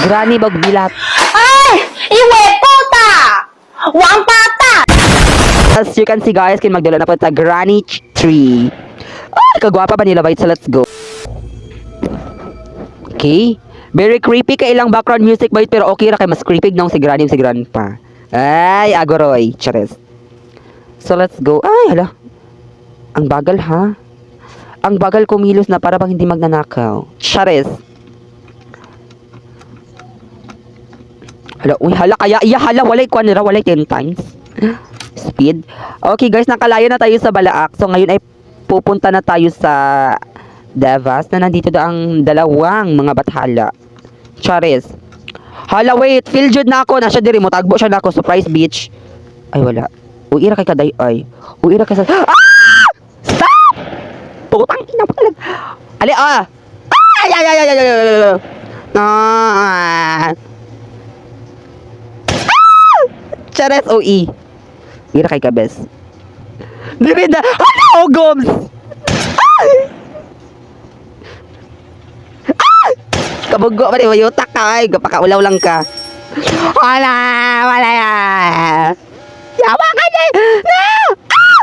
Granny bagbilat. Ay, iwe puta! 王八蛋！ As you can see, guys, kin magdala na po ta Granny tree. Ah, kagwapa ba nila, bait? So let's go. Okay. Very creepy kay ilang background music bait, pero okay ra kay mas creepy nang si Granny ug si Grandpa. Ay, agoroy, chares. So let's go. Ay, hala. Ang bagal ha. Ang bagal kumilos na para bang hindi magnanakaw. Chares. Hala, uy, hala kaya iya hala walay kuan nila, walay 10 times speed. Okay guys, nakalayo na tayo sa Balaak. So ngayon ay pupunta na tayo sa Devas na nandito daw ang dalawang mga bathala. Charis. Hala, wait. Feel jud na ako. Nasa diri mo. Tagbo siya na ako. Surprise, bitch. Ay, wala. Uy, ira kay kaday. Ay. Uy, ira kay sa... Ah! Stop! Putang ina mo talaga. Ali, ah! Ay, ay, ay, ay, ay, ay, ay, ay, ay. Ah! Ah! Chares, OE. Ira kay kabes. Diri na. Hala, oh, goms! Ay! Ah! Kabugo pa rin, mayutak ka. Ay, kapakaulaw lang ka. Wala! Wala! Yawa ka na! Ah! Ah!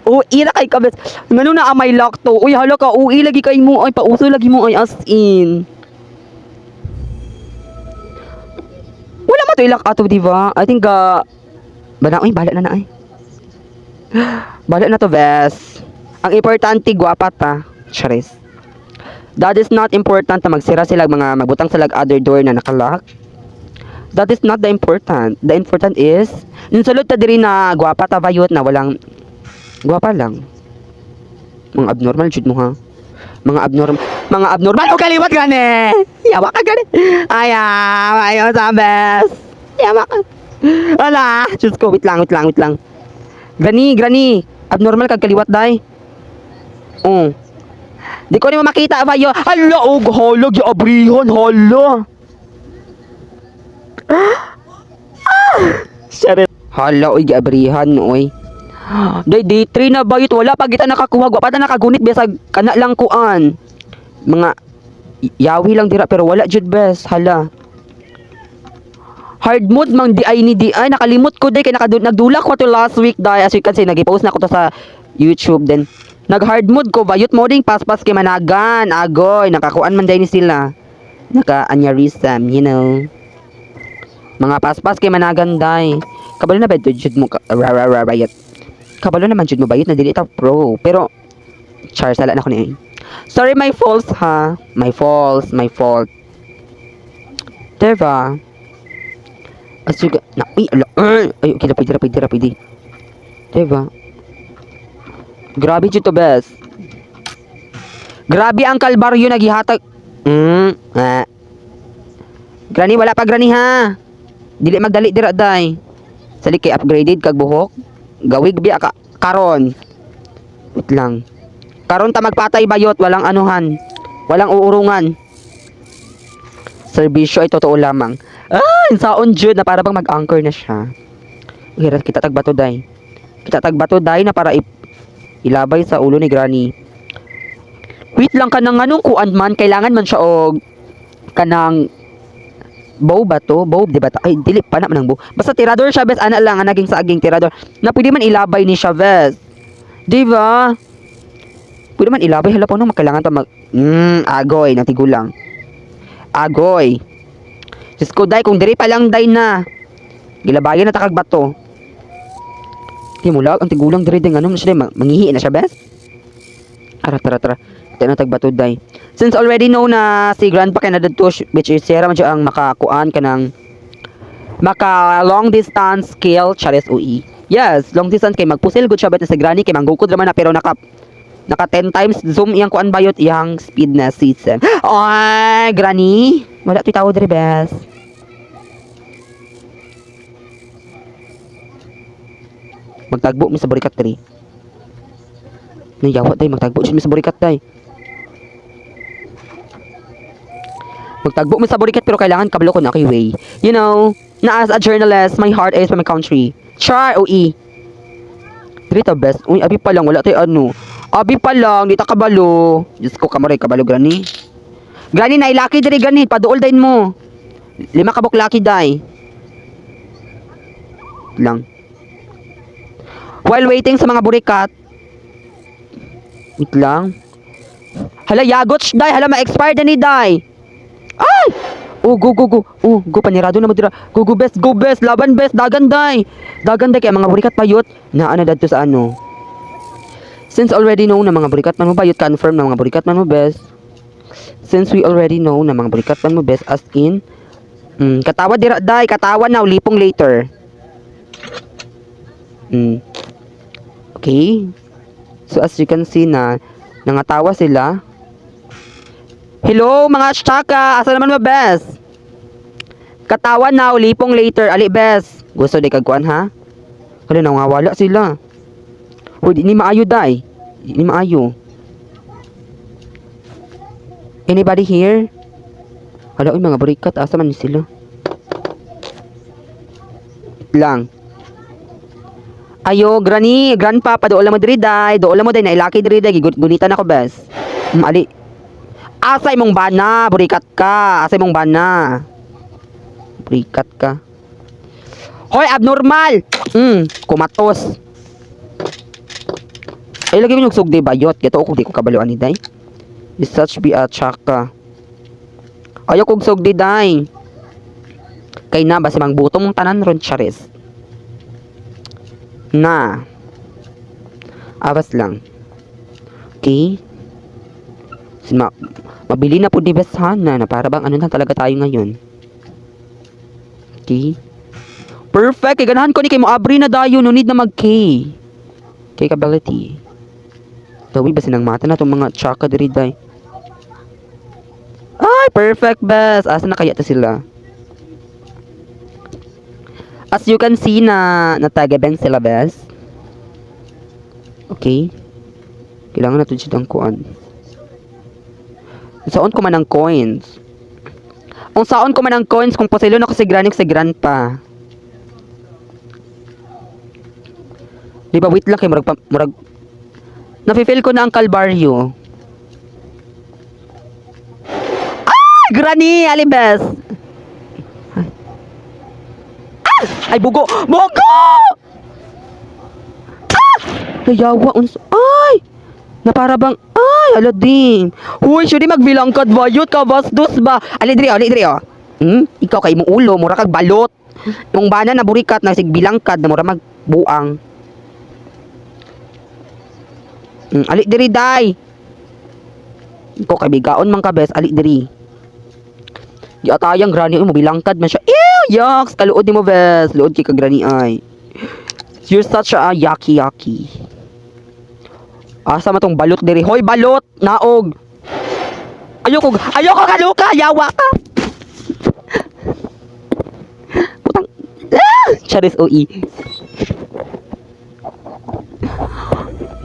Uy, na kay kabes. Ngano na amay lock to? Uy, hala ka. Uy, lagi kay mo. Ay, pauso lagi mo. Ay, as in. Wala man to ilak ato, di ba? I think, bala, uy, bala na na ay. Bala na to, bes. Ang importante, gwapa ta. Charis. That is not important na magsira sila mga magbutang sila other door na nakalock. That is not the important. The important is, yung sulod ta diri na gwapa ta bayot na walang gwapa lang. Mga abnormal jud mo ha. Mga abnormal, mga abnormal. O kaliwat gani. Yawa ka gani. Ayaw, ayaw sa best. Yawa ka. Wala. Diyos ko, wait lang, wait lang, wait lang. Gani, gani. Abnormal kag kaliwat day. Oh. Di ko ni mo makita ba yo. Hala, og hala giabrihan, hala. Ah! Sorry. Hala, oy giabrihan, oy. Day, day 3 na bayot wala pa kita nakakuha, wa pa ta nakagunit bisag kana lang kuan. Mga yawi lang dira pero wala jud bes, hala. Hard mode mang di ay ni di ay nakalimot ko day kay nagdula ko to last week day, as you can see nag-post na ko to sa YouTube then. Nag hard mode ko bayot mo ding paspas kay managan agoy nakakuan man day ni sila. Naka aneurysm. Mga paspas kay managan day. Kabalo na ba jud mo ka, ra ra ra bayot. Kabalo naman jud mo bayot na dili ta pro pero char sala na ko ni. Sorry, my fault ha. My fault, my fault. Diba? As you na, uy, ala, ay, ay, okay, pwede, pwede, pwede. Diba? Grabe jud to, bes. Grabe ang kalbaryo nagihatag. Ah. Granny, wala pa granny ha. Dili magdali dira day. Sali kay upgraded kag buhok. Gawig biya ka karon. Wait lang. Karon ta magpatay bayot, walang anuhan. Walang uurungan. Serbisyo ay totoo lamang. Ah, saon jud na para bang mag-anchor na siya. Hirat kita tagbato day. Kita tagbato day na para ilabay sa ulo ni Granny. Wait lang kanang anong kuan man kailangan man siya og kanang bow ba to? Bow, di ba? Ay, dili pa na man ang bow. Basta tirador siya, bes. Ana lang, ang naging saging tirador. Na pwede man ilabay ni Chavez. Di ba? Pwede man ilabay. Hala po, no, kailangan pa mag... Agoy, natigulang. Agoy. Diyos ko, day, kung diri pa lang, day na. Gilabayan na takag bato. Di mo lag, ang tigulang diri din, ano na siya, day, manghihi na siya, bes? Tara, tara, tara. Ito na tagbato, day. Since already know na si Grandpa kay nadadto, which is sira man siya ang makakuan kanang maka long distance kill Charis UI. Yes, long distance kay magpusil good siya bet na si Granny kay manggukod raman na pero naka naka 10 times zoom iyang kuan bayot iyang speed na season. Ay, Granny, wala to'y tao diri bes. Magtagbo mi sa burikat diri. Nayawa day magtagbo siya mi sa burikat day. Magtagbo mi sa burikat pero kailangan kabalo ko na kay way. You know, na as a journalist, my heart is for my country. Char OE. Diri ta best. Uy, abi pa lang wala tay ano. Abi pa lang di ta kabalo. Diyos ko kamaray kabalo granny. Granny na ilaki diri granny, paduol din mo. Lima ka buok lucky die. Lang. While waiting sa mga burikat. Wait lang. Hala, yagots, day. Hala, ma-expire na ni day. Ay! Oh, go, go, go. Oh, go, panirado na mo dira. Go, go, best, go, best. Laban, best. Dagan, day. Dagan, day. Kaya mga burikat payot. Na, ano, dadto sa ano. Since already know na mga burikat man mo bayot, confirm na mga burikat man mo, best. Since we already know na mga burikat man mo, best, as in, katawa dira, day. Katawa now, lipong later. Okay. So, as you can see na, nangatawa sila. Hello, mga tsaka! Asa naman mo, best? Katawa now, lipong later. Ali, best. Gusto di kagkuan, ha? Wala, nangawala sila. Uy, di ni maayo, day. Di ni maayo. Anybody here? Hala, uy, mga burikat. Asa man ni sila? Lang. Ayo, granny, grandpa, paduol mo diri day. Duol mo day, nailaki diri day. Gunitan ako, bes. Ali. Asa imong bana, burikat ka. Asa imong bana. Burikat ka. Hoy, abnormal. Kumatos. Ay, lagi mo yung sugdi bayot. Gato ko di ko kabaluan ni day. Is such be a chaka. Ayaw kog sugdi day. Kay na basi mangbuto mong tanan ron charis. Na. Abas lang. Okay. Mabili na po ni Bes Hana na para bang ano na talaga tayo ngayon. Okay. Perfect. Kay ganahan ko ni kay mo abri na dayon. No need na mag K. Capability. Dawi ba sinang mata na itong mga tsaka diri day. Ay, perfect best. Asa na kaya to sila? As you can see na natagaben sila best. Okay. Kailangan natin siya kuan. Saon ko man ang coins. Kung saon ko man ang coins kung pasilon ako si granny si grandpa. Di ba wait lang kay murag murag nafe-feel ko na ang kalbaryo. Ah! Granny, alibes. Ah! Ay bugo. Bugo! Ah! Nayawa unsa. Ay! Na para bang ay hala din. Huy, syuri magbilangkad bayot ka bastos ba? Ali diri, ali diri oh. Ikaw kay imong ulo, mura kag balot. Imong bana na burikat na sig bilangkad na mura magbuang. Ali diri day. Ikaw kay bigaon man ka bes, ali diri. Di atayang granny, uy, mobilangkad man siya. Ew, yucks! Kaluod ni mo bes. Luod kay ka granny ay. You're such a yucky yucky. Asa man tong balot diri? Hoy, balot! Naog! Ayoko, ayoko kaluka! Yawa ka! Putang... Ah! Charis OE.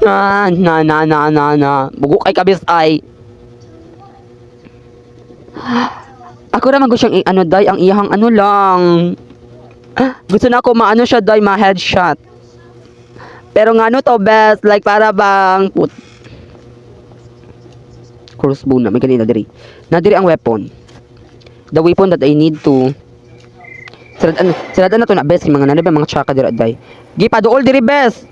Na, na, na, na, na, na. Bugo kay kabis ay. Ako raman gusto siyang ano day, ang iyahang ano lang. Ah, gusto na ako maano siya day, ma-headshot. Pero nga ano to best, like para bang put crossbow na may kanina diri. Na diri ang weapon. The weapon that I need to Siradan na to na best mga nanay ba mga tsaka dira day. Gi paduol diri best.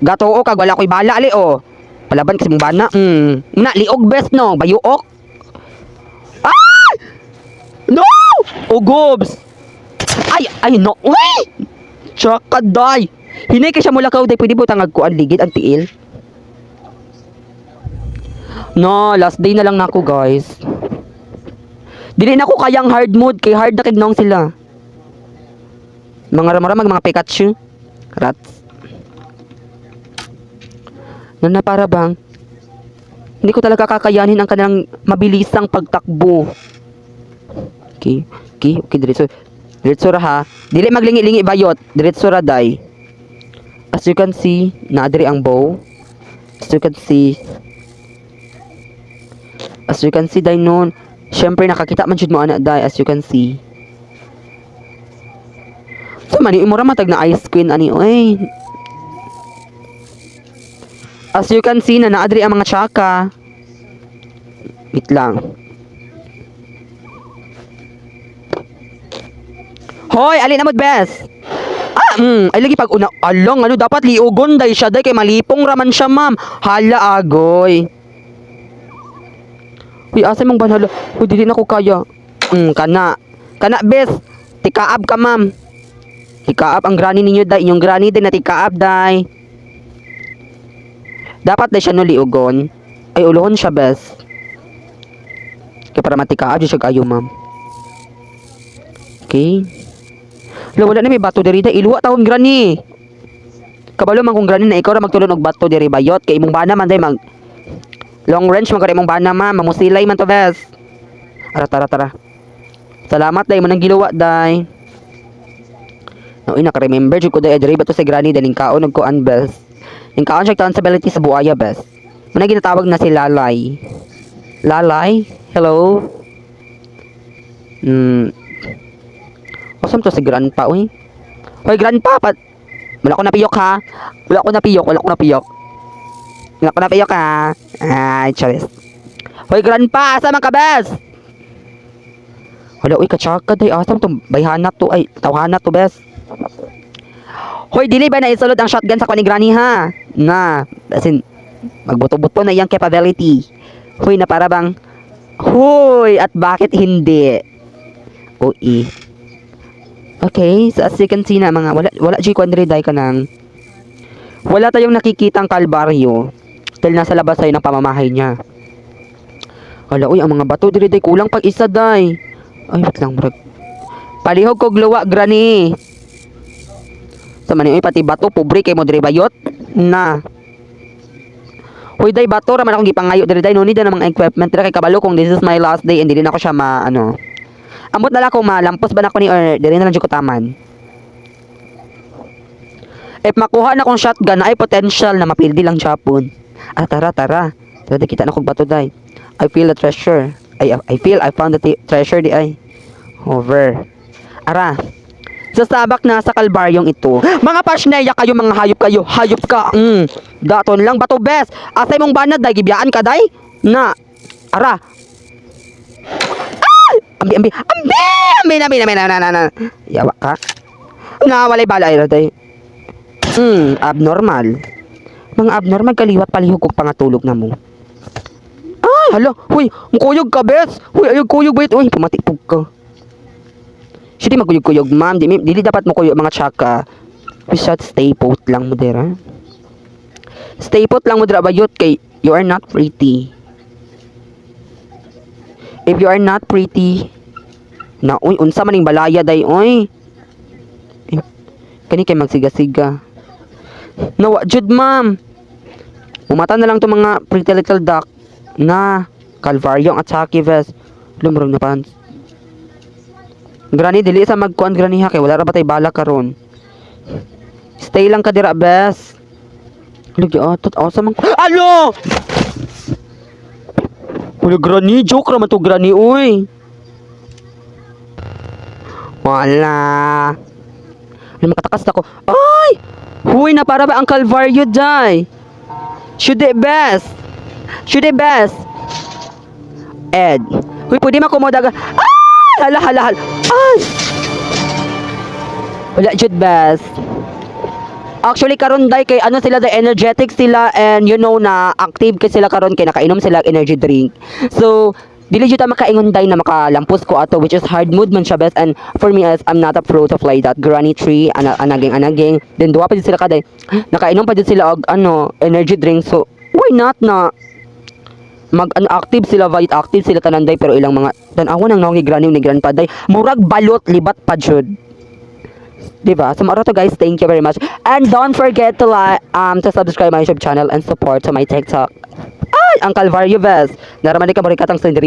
Gatoo kag wala koy bala ali oh. Palaban kasi mong bana. Na liog best no, bayuok. Ah! No! Ugobs. Ay ay no. Uy! Tsaka day. Hinay kay siya mula ka day pwede mo tangag kuan ligid ang tiil. No, last day na lang nako guys. Dili na ko kayang hard mode kay hard na kignong sila. Mga ramara mag mga Pikachu. Rats. Na na para bang hindi ko talaga kakayanin ang kanilang mabilisang pagtakbo. Okay, okay, diretso. Diretso ra ha. Dili maglingi-lingi bayot, diretso ra day. As you can see, naadri ang bow. As you can see, as you can see day noon, syempre nakakita man jud mo ana day as you can see. So man mura matag na ice queen ani oy. As you can see na naadri ang mga tsaka. Wait lang. Hoy, alin na mo, bes? Ah, ay lagi pag una, along, ano, dapat liugon day siya, day, kay malipong raman siya, ma'am. Hala, agoy. Uy, asa mong banhala? Uy, dili na ko kaya. Kana. Kana, bes. Tikaab ka, ma'am. Tikaab ang granny ninyo, day. Inyong granny din na tikaab, day. Dapat day siya no liugon. Ay, ulohon siya, bes. Kaya para matikaab, di siya kayo, ma'am. Okay. Wala, wala na may bato diri day. Iluwa taong granny. Kabalo man kung granny na ikaw ra magtulon og bato diri bayot kay imong bana man day mag long range man imong bana, ma'am. Mamusilay man to, bes. Ara, tara, tara. Salamat day mo nang giluwa day. No, naka-remember jud ko day diri ba to si granny day ning kaon og kuan, bes. Ning kaon siya responsibility sa buaya, bes. Muna ginatawag na si Lalay. Lalay? Hello? Awesome to si grandpa, uy. Hoy, grandpa, pat wala ko napiyok ha. Wala ko napiyok, wala ko napiyok. Wala ko napiyok ha. Ay, charis. Hoy, grandpa, asa man ka, bes? Wala, uy, katsaka day. Asa man to? Bayhana to, ay, tawhana to, bes. Hoy, dili ba na isulod ang shotgun sa ni granny ha? Na, as in, magbuto-buto na iyang capability. Hoy, na para bang, hoy, at bakit hindi? Uy. Okay, so as you can see na mga wala wala G kwan diri ka nang wala tayong nakikitang kalbaryo dahil nasa labas tayo ng pamamahay niya. Wala, uy, ang mga bato diri day kulang pag isa day. Ay, wait lang, murag. Palihog kog luwa, granny. Sa man uy, pati bato pobre kay mo diri bayot. Na. Hoy day, bato ra man akong gipangayo diri day, no need na mga equipment diri kay kabalo kung this is my last day and dili na ako siya ma ano. Ambot na lang kung malampos ba na ko ni or diri na lang jud ko taman. If makuha na kong shotgun, ay potential na mapildi lang Japon. Ah, tara, tara. Tara, di kita na kog bato day. I feel the treasure. I feel I found the treasure di ay. Over. Ara. Sa sabak na sa kalbaryong ito. Mga pasneya kayo, mga hayop kayo. Hayop ka. Daton lang bato, bes. Asay mong banad day, gibiyaan ka day. Na. Ara. Ay! Ambi, ambi, ambi! Ambi, ambi, ambi, na, na, na, na. Yawa ka. Na, walay bala ay day. Abnormal. Mga abnormal kaliwat palihog og pangatulog na mo. Ay, hala, huy, mukuyog ka, bes. Huy, ayog kuyog bayot. Uy, pumatipog ka. Siya di magkuyog-kuyog, ma'am. Di, dili dapat mo kuyog mga tsaka. We should stay put lang mo dira. Stay put lang mo dira bayot kay you are not pretty. If you are not pretty, na uy, unsa man ning balaya day, oy. Eh, kani kay magsiga-siga. Nawa jud, ma'am. Umata na lang to mga pretty little duck na Calvario ang atake ves. Lumrong na pants. Granny, dili sa magkuan, granny, ha, kay wala ra ba tay bala karon. Stay lang ka dira, bes. Lugi atot asa man. Alo! Wala, granny, joke ra man to, granny, uy. Wala. Ay, makatakas na ko. Ay! Huy, na para ba ang Calvario day? Should it best? Should it best? Ed. Huy, pwede makumodaga. Ay! Hala, hala, hala. Ay! Wala, jud, best. Actually, karon day kay ano sila day, energetic sila and you know na active kay sila karon kay nakainom sila og energy drink. So, dili jud ta makaingon day na makalampos ko ato, which is hard mode man siya, best, and for me as I'm not a pro to play that granny tree ana anaging anaging then duha pa jud sila kaday nakainom pa jud sila og ano energy drink, so why not na mag ano, active sila vite active sila tanan day, pero ilang mga tan-awa nang nawong ni granny ni grandpa day, murag balot libat pa jud. Diba? So, mao to, guys. Thank you very much. And don't forget to like, to subscribe my YouTube channel and support to my TikTok. Ay! Ang Calvario Best! Naraman ka mo katang sendiri.